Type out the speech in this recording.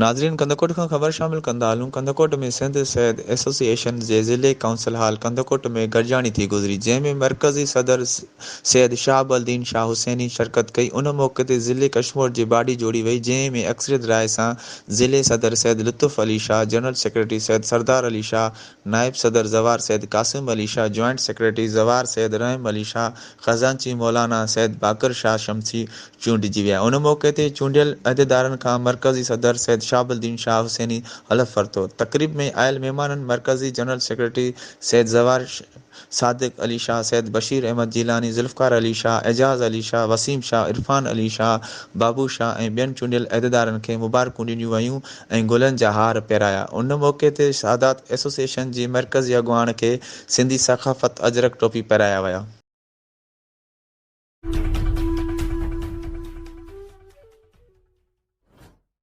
ناظرين ڪنڌڪوٽ کان خبر شامل ڪندا هلون ڪنڌڪوٽ ۾ سنڌ سيد ايسوسيئيشن جي ضلعي ڪائونسل هال ڪنڌڪوٽ ۾ گڏجاڻي ٿي گذري جنهن ۾ مرڪزي صدر سيد شهاب الدين شاهه حسيني شرڪت ڪئي ان موقعي تي ضلعي ڪشمور جي باڊي جوڙي وئي جنهن ۾ اڪثريت راء سان ضلعي صدر سيد لطف علي شاهه، جنرل سيڪريٽري سيد سردار علي شاهه، نائب صدر زوار سيد قاسم علي شاهه، جوائنٽ سيڪريٽري زوار سيد رحم علي شاهه، خزانچي مولانا سيد باقر شاهه شمسي چونڊجي ويا. ان موقعي تي چونڊيل عهديدارن کان مرڪزي صدر سيد شهاب الدين شاهه حسيني حلف ورتو. تقريب ۾ آيل مهمانن مرڪزي جنرل سيڪريٽري سيد زوار صادق علي شاهه، سيد بشير احمد جيلاني، ذوالفقار علي شاهه، اعجاز علي شاهه، وسيم شاهه، عرفان علي شاهه، بابو شاهه ۽ ٻين چونڊيل عهديدارن کي مبارڪون ڏنيون ويون ۽ گلن جا هار پهرايا. ان موقعي تي سادات ايسوسيئيشن جي مرڪزي اڳواڻ کي سنڌي ثقافت اجرڪ ٽوپي پهرايا ويا.